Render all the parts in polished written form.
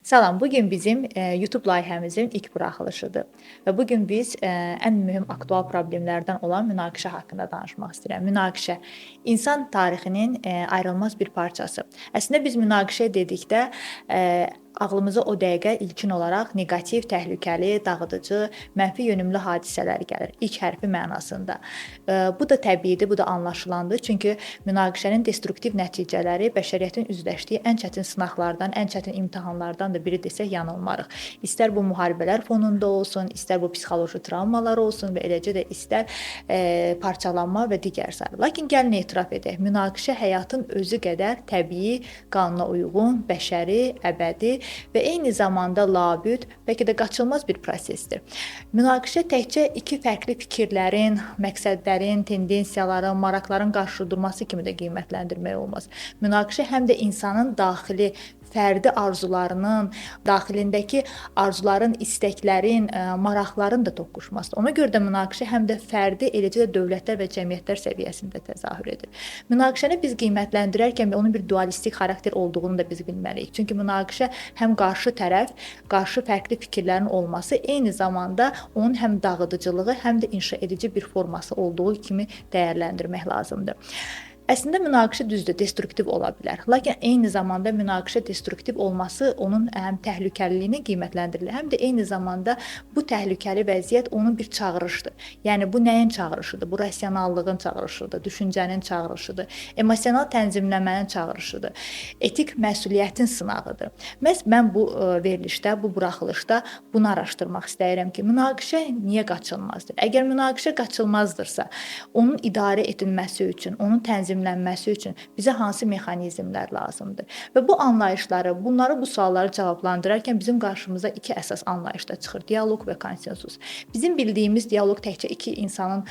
Salam, bu gün bizim YouTube layihəmizin ilk buraxılışıdır. Və bu gün biz ən mühüm aktual problemlərdən olan münaqişə haqqında danışmaq istəyirəm. Münaqişə insan tarixinin ayrılmaz bir parçası. Əslində biz münaqişə dedikdə ağlımıza o dəqiqə ilkin olaraq neqativ, təhlükəli, dağıdıcı, mənfi yönümlü hadisələr gəlir. İlk hərfi mənasında. Bu da təbiidir, bu da anlaşılandır. Çünki münaqişənin destruktiv nəticələri bəşəriyyətin üzləşdiyi ən çətin sınaqlardan, ən çətin imtahanlardan da biri desək yanılmarıq. İstər bu müharibələr fonunda olsun, istər bu psixoloji travmalar olsun və eləcə də istər parçalanma və digər sair. Lakin gəlin etiraf edək, münaqişə həyatın özü qədər təbii, qanuna uyğun, bəşəri, əbədi və eyni zamanda labüd, bəlkə də qaçılmaz bir prosesdir. Münaqişə təkcə iki fərqli fikirlərin, məqsədlərin, tendensiyaların, maraqların qarşıdurması kimi də qiymətləndirmək olmaz. Münaqişə həm də insanın daxili fərdi arzularının, daxilindəki arzuların, istəklərin, maraqların da toqquşmasıdır. Ona görə də münaqişə həm də fərdi, eləcə də dövlətlər və cəmiyyətlər səviyyəsində təzahür edir. Münaqişəni biz qiymətləndirərkən onun bir dualistik xarakter olduğunu da biz bilməliyik. Çünki münaqişə həm qarşı tərəf, qarşı fərqli fikirlərin olması, eyni zamanda onun həm dağıdıcılığı, həm də inşa edici bir forması olduğu kimi dəyərləndirmək lazımdır. Əslində münaqişə düzdür, destruktiv ola bilər. Lakin eyni zamanda münaqişə destruktiv olması onun həm təhlükəliliyini qiymətləndirilir, həm də eyni zamanda bu təhlükəli vəziyyət onun bir çağırışıdır. Yəni bu nəyin çağırışıdır? Bu rasionallığın çağırışıdır, düşüncənin çağırışıdır, emosional tənzimləmənin çağırışıdır, etik məsuliyyətin sınağıdır. Məhz mən bu verilişdə, bu buraxılışda bunu araşdırmaq istəyirəm ki, münaqişə niyə qaçılmazdır? Əgər münaqişə qaçılmazdırsa, onun idarə edilməsi üçün, onun tənzimlənməsi üçün bizə hansı mexanizmlər lazımdır? Və bu anlayışları, bunları, bu sualları cavablandırarkən bizim qarşımıza iki əsas anlayış da çıxır: dialoq və konsensus. Bizim bildiyimiz dialoq təkcə iki insanın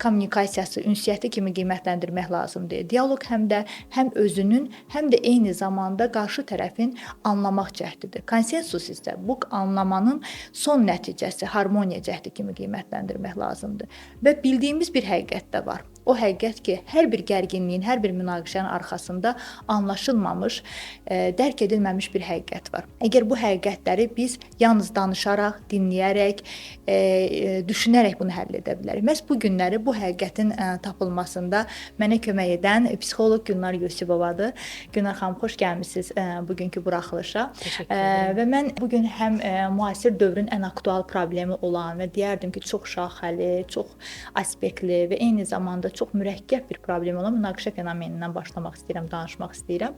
kommunikasiyası, ünsiyyəti kimi qiymətləndirmək lazım deyil. Dialoq həm də həm özünün, həm də eyni zamanda qarşı tərəfin anlamaq cəhdidir. Konsensus isə bu anlamanın son nəticəsi, harmoniya cəhdi kimi qiymətləndirmək lazımdır. Və bildiyimiz bir həqiqət də var. O həqiqət ki, hər bir gərginliyin, hər bir münaqişənin arxasında anlaşılmamış, dərk edilməmiş bir həqiqət var. Əgər bu həqiqətləri biz yalnız danışaraq, dinləyərək, düşünərək bunu həll edə bilərik. Məhz bu günləri bu həqiqətin tapılmasında mənə kömək edən psixoloq Gülnar Yusibovadır. Gülnar xanım, xoş gəlmisiniz bugünkü buraxılışa. Təşəkkür edirəm. Və mən bu gün həm müasir dövrün ən aktual problemi olan və deyərdim ki, çox şaxəli, çox aspektli və eyni zamanda çox mürəkkəb bir problem olan münaqişə fenomenindən başlamaq istəyirəm, danışmaq istəyirəm.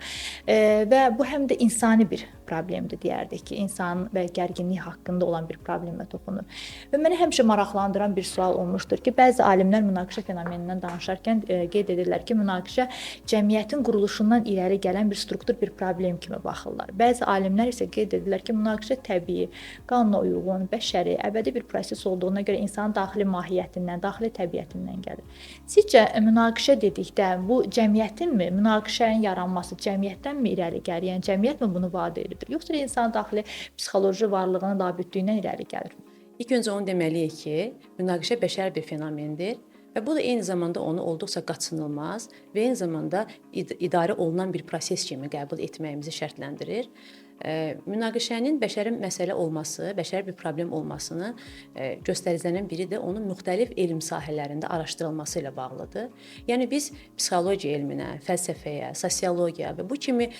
Və bu həm də insani bir problemdir, deyərdik ki, insan və gərginlik haqqında olan bir problemə toxunur. Və məni həmişə maraqlandıran bir sual olmuşdur ki, bəzi alimlər münaqişə fenomenindən danışarkən qeyd edirlər ki, münaqişə cəmiyyətin quruluşundan irəli gələn bir struktur, bir problem kimi baxırlar. Bəzi alimlər isə qeyd edirlər ki, münaqişə təbii, qanuna uyğun, bəşəri, əbədi bir proses olduğuna görə insanın daxili mahiyyətindən, daxili təbiətindən gəlir. Sizcə münaqişə dedikdə bu cəmiyyətinmi, münaqişənin yaranması cəmiyyətdənmi irəli gəlir? Yəni cəmiyyətmi bunu vaad edir? Yoxsa insan daxili psixoloji varlığının labüddlüyündən irəli gəlir? İlk öncə onu deməliyik ki, münaqişə bəşəri bir fenomendir və bu da eyni zamanda onu olduqca qaçınılmaz və eyni zamanda idarə olunan bir proses kimi qəbul etməyimizi şərtləndirir. Münaqişənin bəşəri məsələ olması, bəşəri bir problem olmasını göstəricilərdən biri də onun müxtəlif elm sahələrində araşdırılması ilə bağlıdır. Yəni biz psixologiya elminə, fəlsəfəyə, sosiologiya və bu kimi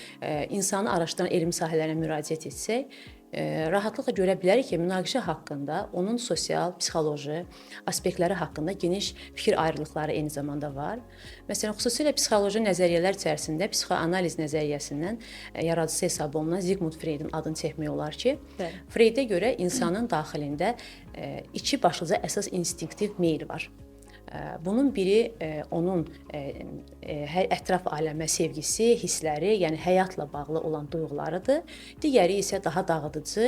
insanı araşdıran elm sahələrinə müraciət etsək, rahatlıqla görə bilərik ki, münaqişə haqqında onun sosial, psixoloji aspektləri haqqında geniş fikir ayrılıqları eyni zamanda var. Məsələn, xüsusilə psixoloji nəzəriyyələr içərisində psixoanaliz nəzəriyyəsindən yaradıcısı hesab olunan Sigmund Freydin adını çəkmək olar ki, Bəli. Freydə görə insanın daxilində iki başlıca əsas instinktiv meyl var. Bunun biri onun hər ətraf aləmə sevgisi, hissləri, yəni həyatla bağlı olan duyğularıdır. Digəri isə daha dağıdıcı,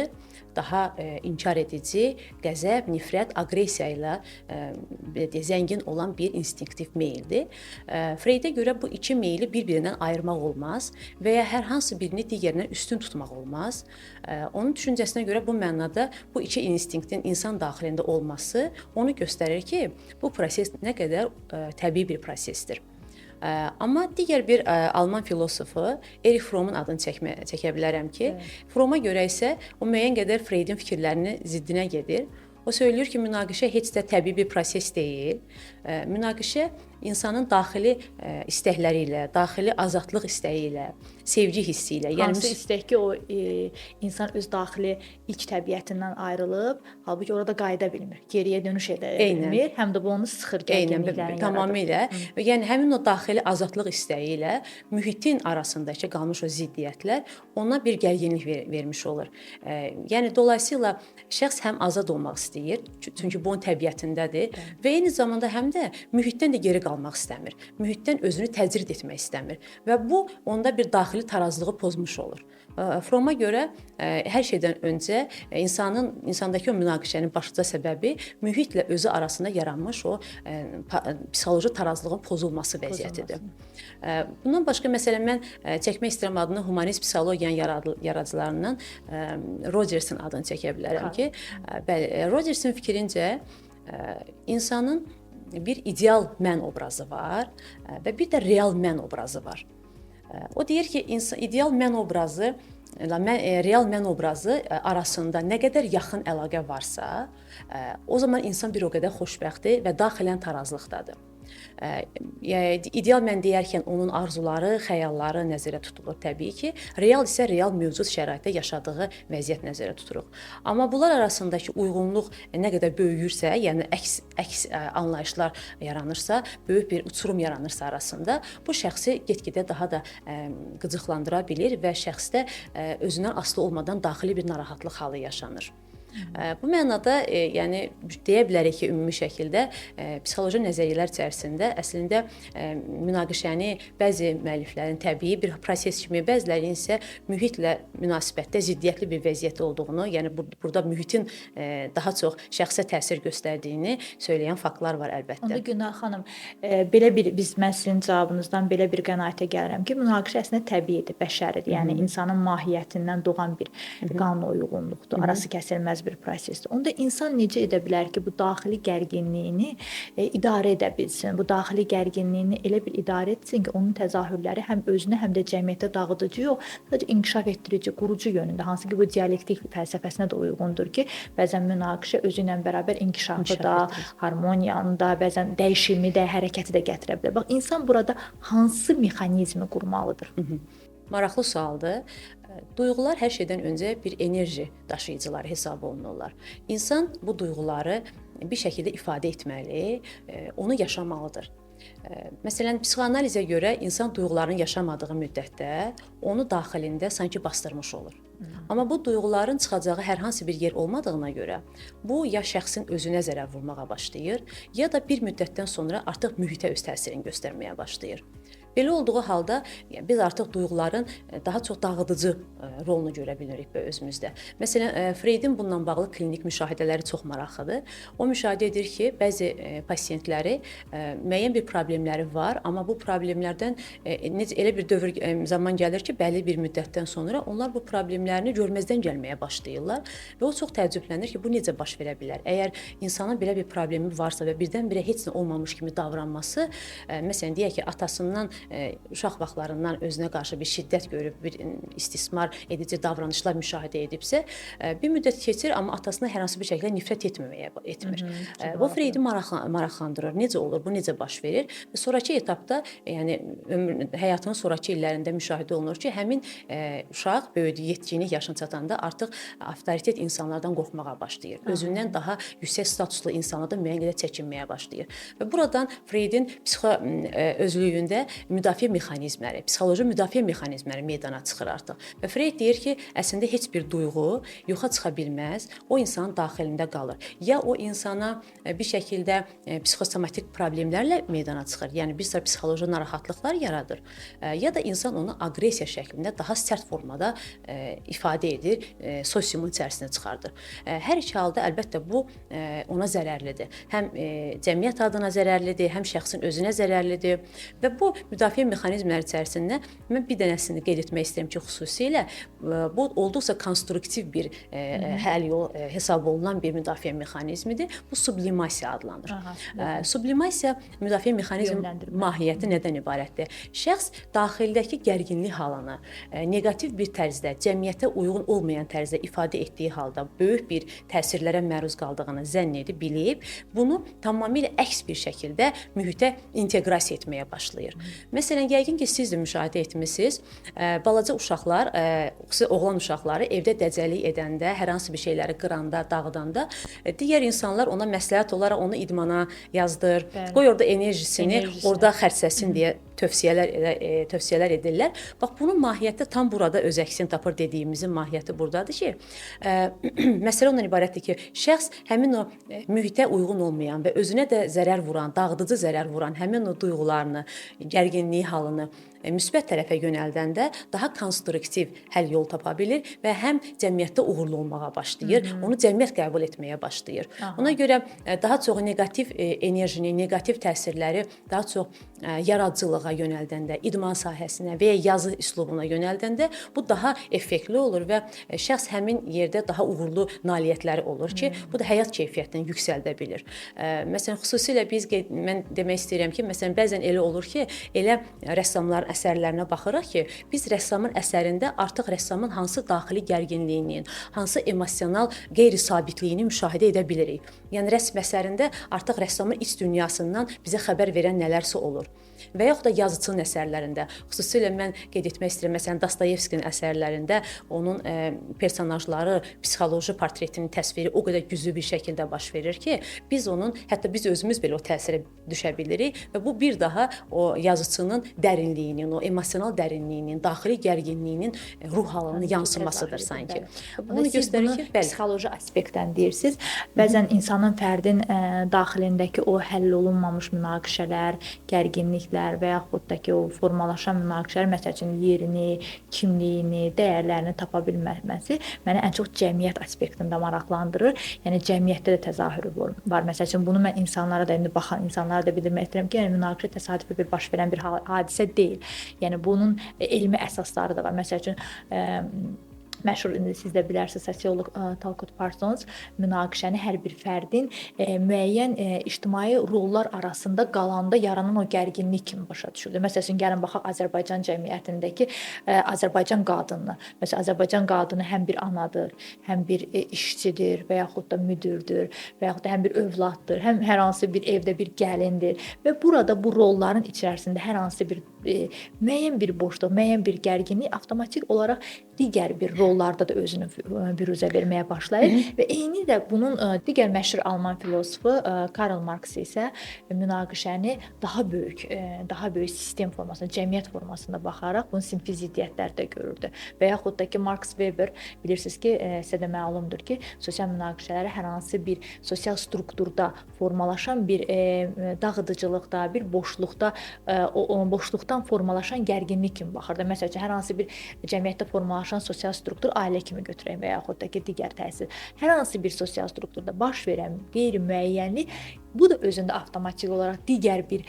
daha inkar edici, qəzəb, nifrət, aqressiya ilə belə deyək, zəngin olan bir instinktiv meyldir. Freydə görə bu iki meyli bir-birindən ayırmaq olmaz və ya hər hansı birini digərindən üstün tutmaq olmaz. Onun düşüncəsinə görə bu mənada bu iki instinktin insan daxilində olması onu göstərir ki, bu proses nə qədər təbii bir prosesdir. Amma digər bir alman filosofu Erich Fromm'un adını çəkə bilərəm ki, Fromm'a görə isə o müəyyən qədər Freydin fikirlərinin ziddinə gedir. O söyləyir ki, münaqişə heç də təbii bir proses deyil. Münaqişə insanın daxili istəkləri ilə, daxili azadlıq istəyi ilə, sevgi hissi ilə, yəni hansı istək ki, o insan öz daxili ilk təbiətindən ayrılıb, halbuki orada qayıda bilmir, geriyə dönüş edə bilmir, həm də bu onu sıxır, gərginlikləri yaradır. Tamamilə. Və yəni həmin o daxili azadlıq istəyi ilə mühitin arasındakı qalmış o ziddiyyətlər ona bir gərginlik vermiş olur. Yəni dolayısıyla şəxs həm azad olmaq istəyir, çünki bu onun təbiətindədir və eyni zamanda həm də mühitdən də geri qalmaq istəmir. Mühitdən özünü təcrid etmək istəmir və bu onda bir daxili tarazlığı pozmuş olur. Fromm'a görə hər şeydən öncə insandakı o münaqişənin başlıca səbəbi mühitlə özü arasında yaranmış o psixoloji tarazlığın pozulması vəziyyətidir. Bundan başqa məsələn mən çəkmək istəyirəm adını humanist psixologiyanın yaradıcılarından Rogersin adını çəkə bilərəm ki, bəli, Rogersin fikrincə insanın bir ideal mən obrazı var və bir də real mən obrazı var. O deyir ki, insan ideal mən obrazı real mən obrazı arasında nə qədər yaxın əlaqə varsa, o zaman insan bir o qədər xoşbəxtdir və daxilən tarazlıqdadır. İdeal mən deyərkən onun arzuları, xəyalları nəzərə tutulur təbii ki. Real isə real mövcud şəraitdə yaşadığı vəziyyət nəzərə tuturuq. Amma bunlar arasındakı uyğunluq nə qədər böyüyürsə, yəni əks anlayışlar yaranırsa, böyük bir uçurum yaranırsa arasında, bu şəxsi get-gedə daha da qıcıqlandıra bilir və şəxsdə özündən asılı olmadan daxili bir narahatlıq halı yaşanır. Bu mənada yəni deyə bilərik ki, ümumi şəkildə psixoloji nəzəriyyələr içərisində əslində münaqişəni bəzi müəlliflərin təbii bir proses kimi, bəzilərinin isə mühitlə münasibətdə ziddiyyətli bir vəziyyət olduğunu, yəni burada mühitin daha çox şəxsə təsir göstərdiyini söyləyən faktlar var əlbəttə. Onda Günay xanım, belə bir mən sizin cavabınızdan belə bir qənaətə gəlirəm ki, münaqişə əslində təbiidir, bəşəridir. Yəni insanın mahiyyətindən doğan bir qanuna uyğunluqdur, arası kəsilməz bir prosesdir. Onda insan necə edə bilər ki, bu daxili gərginliyini idarə edə bilsin? Bu daxili gərginliyini elə bir idarə etsin ki, onun təzahürləri həm özünə, həm də cəmiyyətə dağıdıcı yox, sadəcə inkişaf etdirici, qurucu yönündə, hansı ki, bu dialektik fəlsəfəsinə də uyğundur ki, bəzən münaqişə özü ilə bərabər inkişafı da, harmoniyanı da, bəzən dəyişimi də, hərəkəti də gətirə bilər. Bax, insan burada hansı mexanizmi qurmalıdır? Maraqlı sualdır. Duyğular hər şeydən öncə bir enerji daşıyıcıları hesab olunurlar. İnsan bu duyğuları bir şəkildə ifadə etməli, onu yaşamalıdır. Məsələn, psixoanalizə görə insan duyğularını yaşamadığı müddətdə onu daxilində sanki bastırmış olur. Amma bu duyğuların çıxacağı hər hansı bir yer olmadığına görə bu ya şəxsin özünə zərər vurmağa başlayır, ya da bir müddətdən sonra artıq mühitə öz təsirini göstərməyə başlayır. Belə olduğu halda yəni, biz artıq duyğuların daha çox dağıdıcı rolunu görə bilirik özümüzdə. Məsələn, Freydin bununla bağlı klinik müşahidələri çox maraqlıdır. O müşahidə edir ki, bəzi pasientləri müəyyən bir problemləri var, amma bu problemlərdən necə elə bir dövr zaman gəlir ki, bəlli bir müddətdən sonra onlar bu problemlərini görməzdən gəlməyə başlayırlar və o çox təəccüblənir ki, bu necə baş verə bilər? Əgər insanın belə bir problemi varsa və birdən-birə heç nə olmamış kimi davranması, məsələn deyək ki, atasından uşaq vaxtlarından özünə qarşı bir şiddət görüb, bir istismar edici davranışlar müşahidə edibsə, bir müddət keçir, amma atasına hər hansı bir şəkildə nifrət etmir. Bu Freydi maraqlandırır. Necə olur, bu necə baş verir? Və sonrakı etapda, yəni həyatının sonrakı illərində müşahidə olunur ki, həmin uşaq böyüdü, yetkinlik yaşına çatanda artıq avtoritet insanlardan qorxmağa başlayır. Özündən daha yüksək statuslu insanlardan müəyyən qədər çəkinməyə başlayır. Və buradan Freydin psixo özlüyündə müdafiə mexanizmləri, psixoloji müdafiə mexanizmləri meydana çıxır artıq. Və Freyd deyir ki, əslində heç bir duyğu yoxa çıxa bilməz, o insanın daxilində qalır. Ya o insana bir şəkildə psixosomatik problemlərlə meydana çıxır, yəni bir sıra psixoloji narahatlıqlar yaradır, ya da insan onu aqressiya şəklində daha sərt formada ifadə edir, sosiumun içərisinə çıxardır. Hər iki halda əlbəttə bu ona zərərlidir. Həm cəmiyyət adına zərərlidir, həm şəxsin özünə zərərlidir və bu Müdafiə mexanizmləri içərisində mən bir dənəsini qeyd etmək istəyirəm ki, xüsusilə bu olduqca konstruktiv bir həll yol hesab olunan bir müdafiə mexanizmidir. Bu sublimasiya adlanır. Sublimasiya müdafiə mexanizmi mahiyyəti nədən ibarətdir? Şəxs daxildəki gərginlik halını neqativ bir tərzdə, cəmiyyətə uyğun olmayan tərzdə ifadə etdiyi halda böyük bir təsirlərə məruz qaldığını zənn edib, bilib, bunu tamamilə əks bir şəkildə mühitə inteqrasiya etməyə başlayır. Məsələn, yəqin ki, siz də müşahidə etmisiniz, balaca uşaqlar, xüsusilə oğlan uşaqları evdə dəcəllik edəndə, hər hansı bir şeyləri qıranda, dağıdanda, digər insanlar ona məsləhət olaraq onu idmana yazdır, bəli, qoy orada enerjisini orada xərcləsin deyə tövsiyələr edirlər. Bax, bunun mahiyyəti tam burada öz əksini tapır dediyimizin mahiyyəti burdadır ki, məsələ ondan ibarətdir ki, şəxs həmin o mühitə uyğun olmayan və özünə də zərər vuran, dağıdıcı zərər vuran həmin o duyğularını, gərginliyi halını müsbət tərəfə yönəldəndə daha konstruktiv həll yol tapa bilir və həm cəmiyyətdə uğurlu olmağa başlayır, onu cəmiyyət qəbul etməyə başlayır. Aha. Ona görə daha çox neqativ enerjini, neqativ təsirləri daha çox yaradıcılığa yönəldəndə, idman sahəsinə və ya yazı üslubuna yönəldəndə bu daha effektli olur və şəxs həmin yerdə daha uğurlu nailiyyətləri olur ki, bu da həyat keyfiyyətini yüksəldə bilir. Məsələn, xüsusilə mən demək istəyirəm ki, məsələn, bəzən elə olur ki, elə rəssamların əsərlərinə baxırıq ki, biz rəssamın əsərində artıq rəssamın hansı daxili gərginliyinin, hansı emosional qeyri-sabitliyini müşahidə edə bilirik. Yəni rəsm əsərində artıq rəssamın iç dünyasından bizə xəbər verən nələrsə olur. Və yaxud da yazıçının əsərlərində, xüsusilə mən qeyd etmək istəyirəm, məsələn, Dostoyevskinin əsərlərində onun personajları, psixoloji portretinin təsviri o qədər güclü bir şəkildə baş verir ki, biz onun, hətta biz özümüz belə o təsirə düşə bilirik və bu bir daha o yazıçının dərinliyinin, o emosional dərinliyinin, daxili gərginliyinin ruh halının yansımasıdır sanki. Bunu göstərir ki, bəli, psixoloji aspektdən deyirsiniz. Bəzən insanın, fərdin daxilindəki o həll olunmamış münaqişələr, gərginliklər və yaxud da ki, o formalaşan münaqişələr, məsəl üçün yerini, kimliyini, dəyərlərini tapa bilməməsi məni ən çox cəmiyyət aspektində maraqlandırır. Yəni cəmiyyətdə də təzahürü var. Məsəl üçün bunu mən insanlara da, indi baxan insanlara da bildirmək istəyirəm ki, yəni münaqişə təsadüfi bir baş verən bir hadisə deyil. Yəni bunun elmi əsasları da var. Məsəl üçün məşhur, indi siz də bilərsiniz, sosioloq Talcott Parsons münaqişəni hər bir fərdin müəyyən ictimai rollar arasında qalanda yaranan o gərginlik kimi başa düşürdü. Məsəl üçün, gəlin baxaq Azərbaycan cəmiyyətindəki Azərbaycan qadınına. Məsələn, Azərbaycan qadını həm bir anadır, həm bir işçidir və yaxud da müdürdür və yaxud da həm bir övladdır, həm hər hansı bir evdə bir gəlindir və burada bu rolların içərisində hər hansı bir müəyyən bir boşluq, müəyyən bir gərginlik avtomatik olaraq digər bir rollarda da özünü büruzə verməyə başlayır və eyni də bunun digər məşhur alman filosofu Karl Marx isə münaqişəni daha böyük sistem formasında, cəmiyyət formasında baxaraq bunu sinfi ziddiyyətlərdə görürdü. Və yaxud da ki, Marx Weber, bilirsiniz ki, sizə də məlumdur ki, sosial münaqişələri hər hansı bir sosial strukturda formalaşan bir dağıdıcılıqda, bir boşluqda, o boşluqdan formalaşan gərginlik kimi baxırdı. Məsəl üçün, hər hansı bir cəmiyyətdə formalaşan sosial struktur ailə kimi götürək və yaxud da ki, digər təsir. Hər hansı bir sosial strukturda baş verən qeyri-müəyyənlik, bu da özündə avtomatik olaraq digər bir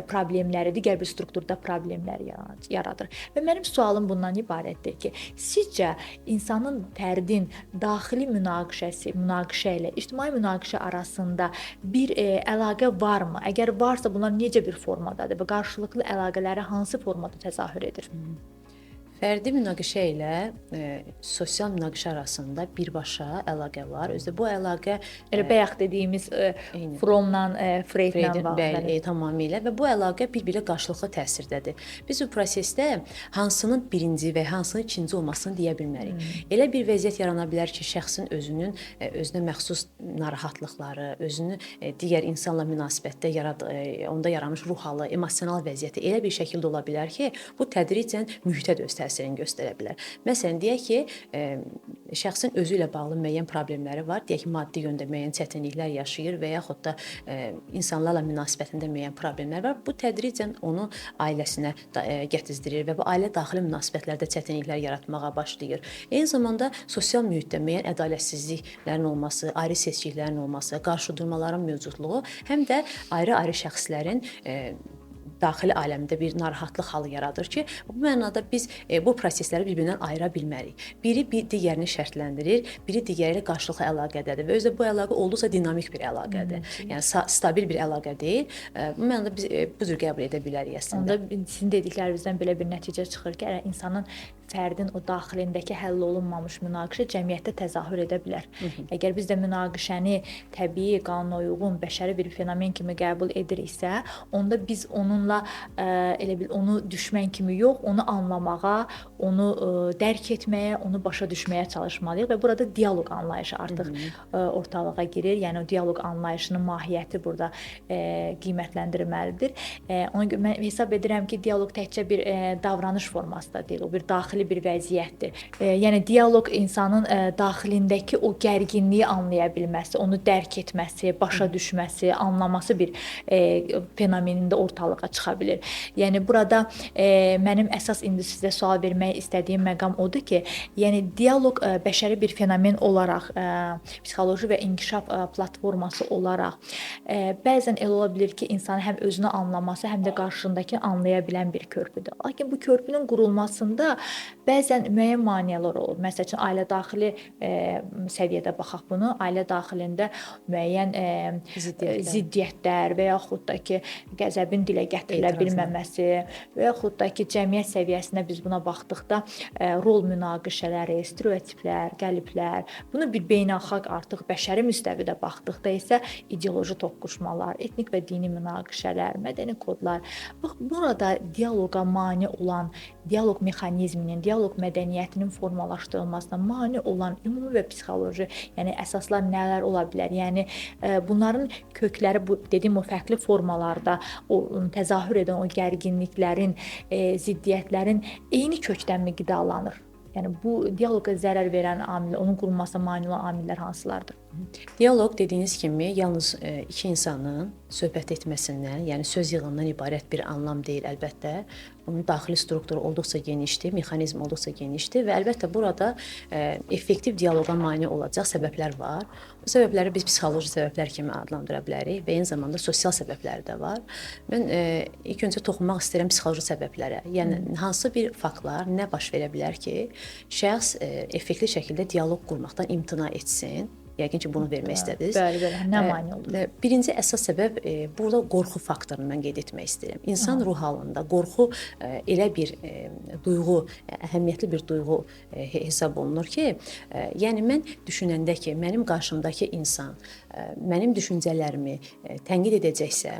problemləri, digər bir strukturda problemləri yaradır. Və mənim sualım bundan ibarətdir ki, sizcə insanın, fərdin daxili münaqişəsi, münaqişə ilə ictimai münaqişə arasında bir əlaqə varmı? Əgər varsa, bunlar necə bir formadadır və qarşılıqlı əlaqələri hansı formada təzahür edir? Fərdi münaqişə ilə sosial münaqişə arasında birbaşa əlaqə var. Özü də bu əlaqə elə bayaq dediyimiz Frommla, Freydlə bağlı. Bəli, tamamilə və bu əlaqə bir-birinə qarşılıqlı təsirdədir. Biz bu prosesdə hansının birinci və hansının ikinci olmasını deyə bilmərik. Elə bir vəziyyət yarana bilər ki, şəxsin özünün özünə məxsus narahatlıqları, özünü digər insanla münasibətdə onda yaranmış ruh halı, emosional vəziyyəti elə bir şəkildə ola bilər ki, bu tədricən mühitə də öz təsirini göstərə bilər. Məsələn, deyək ki, şəxsin özü ilə bağlı müəyyən problemləri var, deyək ki, maddi yöndə müəyyən çətinliklər yaşayır və yaxud da insanlarla münasibətində müəyyən problemlər var. Bu tədricən onu ailəsinə gətizdirir və bu ailə daxili münasibətlərdə çətinliklər yaratmağa başlayır. Eyni zamanda sosial mühitdə müəyyən ədalətsizliklərin olması, ayrı seçkiliklərin olması, qarşıdurmaların mövcudluğu həm də ayrı-ayrı şəxslərin daxili aləmdə bir narahatlıq halı yaradır ki, bu mənada biz bu prosesləri bir-birindən ayıra bilmərik. Biri bir digərini şərtləndirir, biri digəri ilə qarşılıqlı əlaqədədir və özü də bu əlaqə olduqca dinamik bir əlaqədir. Yəni stabil bir əlaqə deyil. Bu mənada biz bu cür qəbul edə bilərik əslində. Onda sizin dediklərinizdən belə bir nəticə çıxır ki, insanın, fərdin o daxilindəki həll olunmamış münaqişə cəmiyyətdə təzahür edə bilər. Əgər biz də münaqişəni təbii, qanuna uyğun bəşəri bir fenomen kimi qəbul ediriksə, onda biz onunla elə bil onu düşmən kimi yox, onu anlamağa, onu dərk etməyə, onu başa düşməyə çalışmalıyıq və burada dialoq anlayışı artıq ortalığa girir. Yəni o dialoq anlayışının mahiyyəti burada qiymətləndirilməlidir. Ona görə mən hesab edirəm ki, dialoq təkcə bir davranış forması da deyil, o bir daxili bir vəziyyətdir. Yəni dialoq insanın daxilindəki o gərginliyi anlaya bilməsi, onu dərk etməsi, başa düşməsi, anlaması bir fenomenində ortalığa çıxa bilir. Yəni burada mənim əsas indi sizə sual vermək istədiyim məqam odur ki, yəni dialoq bəşəri bir fenomen olaraq, psixoloji və inkişaf platforması olaraq bəzən elə ola bilir ki, insanın həm özünü anlaması, həm də qarşındakını anlaya bilən bir körpüdür. Lakin bu körpünün qurulmasında bəzən müəyyən maneələr olur. Məsəl üçün ailə daxili səviyyədə baxaq bunu, ailə daxilində müəyyən ziddiyyətlər və yaxud da ki, qəzəbin dilə gətirilə bilməməsi və yaxud da ki, cəmiyyət səviyyəsində biz buna baxdıqda rol münaqişələri, stereotiplər, qəliblər, bunu bir beynəlxalq artıq bəşəri müstəvidə baxdıqda isə ideoloji toqquşmalar, etnik və dini münaqişələr, mədəni kodlar. Bax, burada dialoqa mane olan, dialoq mexanizminin, dialoq mədəniyyətinin formalaşdırılmasına mane olan ümumi və psixoloji, yəni əsaslar nələr ola bilər? Yəni bunların kökləri bu dediyim o fərqli formalarda o təzahür edən o gərginliklərin, ziddiyyətlərin eyni kökdənmi qidalanır? Yəni bu dialoqa zərər verən amillər, onun qurulmasına mane olan amillər hansılardır? Dialoq dediyiniz kimi yalnız iki insanın söhbət etməsindən, yəni söz yığınından ibarət bir anlam deyil əlbəttə. Bunun daxili strukturu olduqca genişdir, mexanizm olduqca genişdir və əlbəttə burada effektiv dialoqa mane olacaq səbəblər var. Bu səbəbləri biz psixoloji səbəblər kimi adlandıra bilərik və eyni zamanda sosial səbəbləri də var. Mən ilk öncə toxunmaq istəyirəm psixoloji səbəblərə. Yəni hansı bir faktlar, nə baş verə bilər ki, şəxs effektli şəkildə dialoq qurmaqdan imtina etsin? Yəqin ki, bunu vermək istədiniz. Bəli, bəli. Nə mane olur? Birinci əsas səbəb burada qorxu faktorunu mən qeyd etmək istəyirəm. İnsan ruh halında qorxu elə bir duyğu, əhəmiyyətli bir duyğu hesab olunur ki, yəni mən düşünəndə ki, mənim qarşımdakı insan mənim düşüncələrimi tənqid edəcəksə,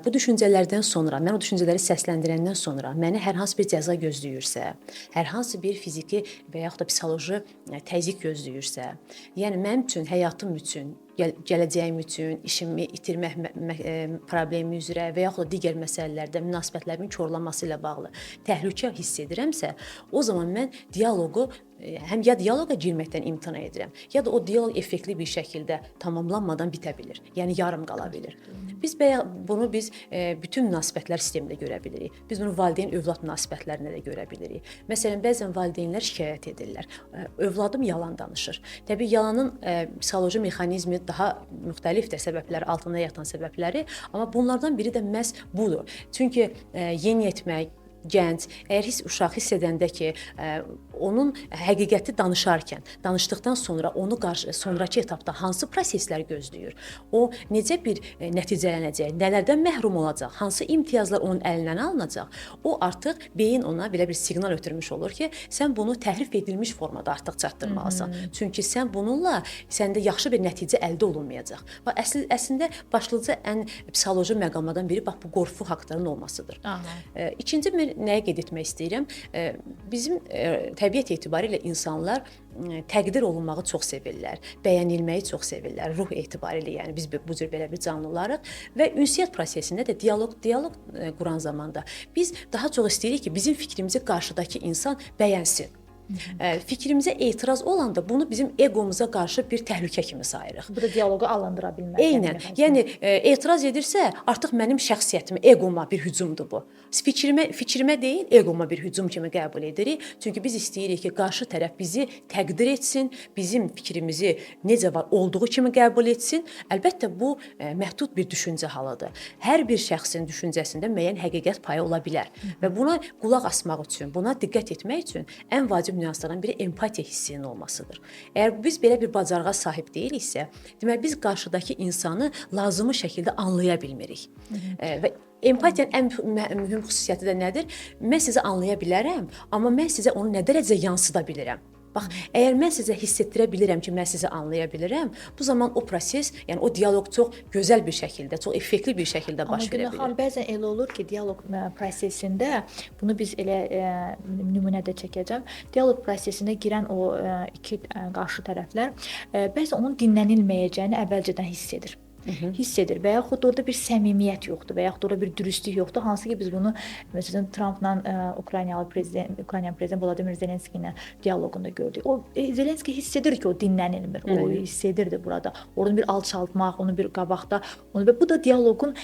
bu düşüncələrdən sonra, mən o düşüncələri səsləndirəndən sonra məni hər hansı bir cəza gözləyirsə, hər hansı bir fiziki və yaxud da psixoloji təzyiq gözləyirsə, yəni mənim üçün, həyatım üçün, gələcəyim üçün, işimi itirmək problemi üzrə və yaxud da digər məsələlərdə münasibətlərimin korlanması ilə bağlı təhlükə hiss edirəmsə, o zaman mən dialoqu həm ya dialoqa girməkdən imtina edirəm, ya da o dialoq effektli bir şəkildə tamamlanmadan bitə bilir. Yəni yarım qala bilir. Biz bunu biz bütün münasibətlər sistemində görə bilirik. Biz bunu valideyn-övlad münasibətlərində də görə bilirik. Məsələn, bəzən valideynlər şikayət edirlər. Övladım yalan danışır. Təbii yalanın psixoloji mexanizmi daha müxtəlifdir, səbəblər, altında yatan səbəbləri, amma bunlardan biri də məhz budur. Çünki yeniyetmək, gənc, əgər uşaq hiss edəndə ki, onun həqiqəti danışarkən, danışdıqdan sonra onu sonrakı etapda hansı proseslər gözləyir, o necə bir nəticələnəcək, nələrdən məhrum olacaq, hansı imtiyazlar onun əlindən alınacaq, o artıq beyin ona belə bir siqnal ötürmüş olur ki, sən bunu təhrif edilmiş formada artıq çatdırmalısan. Çünki sən bununla səndə yaxşı bir nəticə əldə olunmayacaq. Bax, əslində başlıca ən psixoloji məqamlardan biri bax bu qorxu faktorunun olmasıdır. İkinci mən nəyə qeyd etmək istəyirəm? Bizim təbiət etibarilə insanlar təqdir olunmağı çox sevirlər, bəyənilməyi çox sevirlər, ruh etibarilə, yəni biz bu cür belə bir canlılarıq və ünsiyyət prosesində də dialoq quran zamanda biz daha çox istəyirik ki, bizim fikrimizi qarşıdakı insan bəyənsin. Fikrimizə etiraz olanda bunu bizim egomuza qarşı bir təhlükə kimi sayırıq. Bu da dialoqu alındıra bilmək. Eynən. Yəni etiraz edirsə, artıq mənim şəxsiyyətimə, eqoma bir hücumdur bu. Fikrimə deyil, eqoma bir hücum kimi qəbul edirik. Çünki biz istəyirik ki, qarşı tərəf bizi təqdir etsin, bizim fikrimizi necə var olduğu kimi qəbul etsin. Əlbəttə bu məhdud bir düşüncə halıdır. Hər bir şəxsin düşüncəsində müəyyən həqiqət payı ola bilər və buna qulaq asmaq üçün, buna diqqət etmək üçün ən vacib nüanslardan biri empatiya hissinin olmasıdır. Əgər biz belə bir bacarığa sahib deyiliksə, deməli biz qarşıdakı insanı lazımi şəkildə anlaya bilmirik. Və empatiyanın ən mühüm xüsusiyyəti də nədir? Mən sizi anlaya bilərəm, amma mən sizə onu nə dərəcədə yansıda bilirəm? Bax, əgər mən sizə hiss etdirə bilirəm ki, mən sizi anlaya bilirəm, bu zaman o proses, yəni o dialoq çox gözəl bir şəkildə, çox effektli bir şəkildə baş verə bilər. Amma bəzən elə olur ki, dialoq prosesində bunu biz elə nümunə də çəkəcəm. Dialoq prosesində girən o iki qarşı tərəflər bəzən onun dinlənilməyəcəyini əvvəlcədən hiss edir. Hiss edir və yaxud orada bir səmimiyyət yoxdur və yaxud orada bir dürüstlük yoxdur. Hansı ki biz bunu məsələn Trampla Ukraynalı prezident, Ukrayna prezidenti Volodymyr Zelenski ilə dialoqunda gördük. O Zelenski hiss edir ki, o dinlənilmir. O hiss edirdi burada. Onu bir alçaltmaq, onu bir qabaqda, onu və bu da dialoqun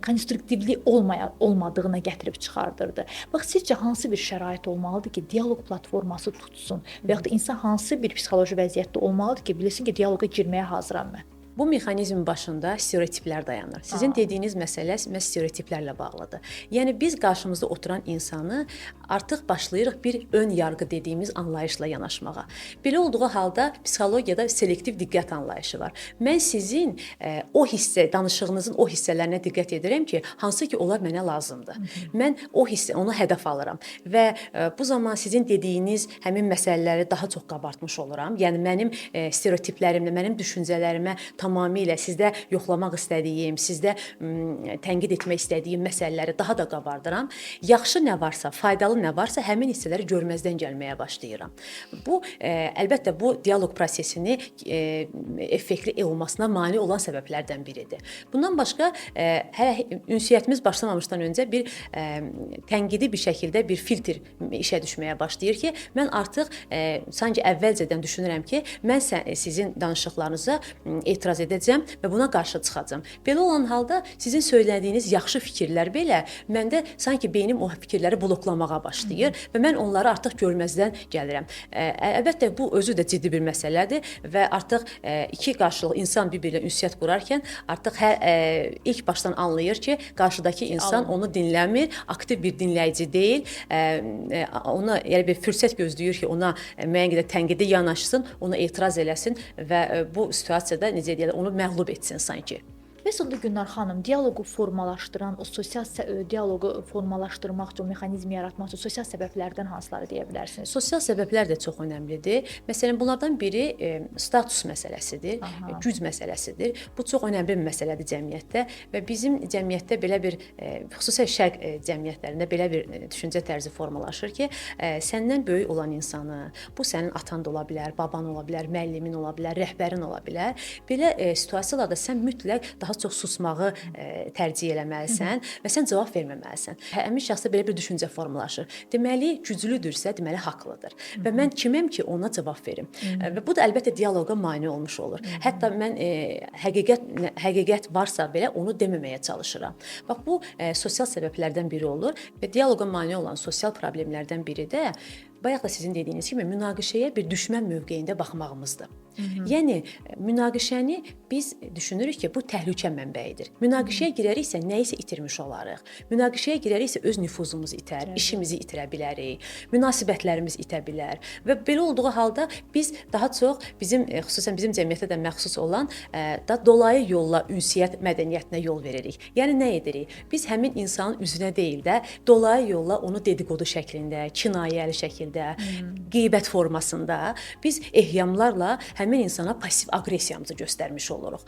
konstruktivlik olmadığına gətirib çıxardırdı. Bax, sizcə hansı bir şərait olmalıdır ki, dialoq platforması tutsun və yaxud da insan hansı bir psixoloji vəziyyətdə olmalıdır ki, bilsin ki, dialoqa girməyə hazıram mən? Bu mexanizmin başında stereotiplər dayanır. Sizin dediyiniz məsələ məhz stereotiplərlə bağlıdır. Yəni biz qarşımızda oturan insanı artıq başlayırıq bir ön yarğı dediyimiz anlayışla yanaşmağa. Belə olduğu halda psixologiyada selektiv diqqət anlayışı var. Mən sizin o hissə, danışığınızın o hissələrinə diqqət edirəm ki, hansı ki onlar mənə lazımdır. Mən o hissə, onu hədəf alıram və bu zaman sizin dediyiniz həmin məsələləri daha çox qabartmış oluram. Yəni mənim stereotiplərimlə, mənim düşüncələrimə tamamilə sizdə yoxlamaq istədiyim, sizdə tənqid etmək istədiyim məsələləri daha da qabardıram. Yaxşı nə varsa, faydalı nə varsa həmin hissələri görməzdən gəlməyə başlayıram. Bu əlbəttə bu dialoq prosesini effektli olmasına mane olan səbəblərdən biridir. Bundan başqa hələ ünsiyyətimiz başlamamışdan öncə bir tənqidi bir şəkildə bir filtr işə düşməyə başlayır ki, mən artıq sanki əvvəlcədən düşünürəm ki, mən sizin danışıqlarınıza etiraz edəcəm və buna qarşı çıxacağam. Belə olan halda sizin söylədiyiniz yaxşı fikirlər belə məndə sanki beynim o fikirləri bloklamağa başlayır və mən onları artıq görməzdən gəlirəm. Əlbəttə bu özü də ciddi bir məsələdir və artıq iki qarşılıqlı insan bir-birinə ünsiyyət qurarkən artıq ilk başdan anlayır ki, qarşıdakı insan onu dinləmir, aktiv bir dinləyici deyil, ona elə bir fürsət gözləyir ki, ona müəyyən qədər tənqidi yanaşsın, ona etiraz eləsin və bu situasiyada necə deyirlər, onu məğlub etsin sanki. Məsələn, Gülnar xanım, dialoqu formalaşdıran, o sosial dialoqu formalaşdırmaq üçün, mexanizmi yaratmaq üçün sosial səbəblərdən hansıları deyə bilərsiniz? Sosial səbəblər də çox önəmlidir. Məsələn, bunlardan biri status məsələsidir, güc məsələsidir. Bu çox önəmli bir məsələdir cəmiyyətdə və bizim cəmiyyətdə belə bir, xüsusən şərq cəmiyyətlərində belə bir düşüncə tərzi formalaşır ki, səndən böyük olan insanı, bu sənin atan da ola bilər, baban ola bilər, müəllimin ola bilər, rəhbərin ola bilər. Belə situasiyalarda sən mütləq daha çox susmağı tərcih eləməlisən və sən cavab verməməlisən. Həmin şəxsdə belə bir düşüncə formalaşır. Deməli, güclüdürsə, deməli haqlıdır. Və mən kiməm ki, ona cavab verim. Və bu da əlbəttə dialoqa mane olmuş olur. Hətta mən həqiqət varsa belə onu deməməyə çalışıram. Bax, bu sosial səbəblərdən biri olur və dialoqa mane olan sosial problemlərdən biri də bayaq da sizin dediyiniz kimi münaqişəyə bir düşmən mövqeyində baxmağımızdır. Yəni münaqişəni biz düşünürük ki, bu təhlükə mənbəyidir. Münaqişəyə girəriksə nəyisə itirmiş olarıq. Münaqişəyə girəriksə öz nüfuzumuzu itər, işimizi itirə bilərik, münasibətlərimiz itə bilər və belə olduğu halda biz daha çox bizim xüsusən bizim cəmiyyətə də məxsus olan da dolayı yolla ünsiyyət mədəniyyətinə yol veririk. Yəni nə edirik? Biz həmin insanın üzünə deyil də dolayı yolla onu dedikodu şəklində, kinayəli şəkildə, qeybət formasında biz ehyamlarla həmin insana passiv aqressiyamızı göstərmiş oluruq.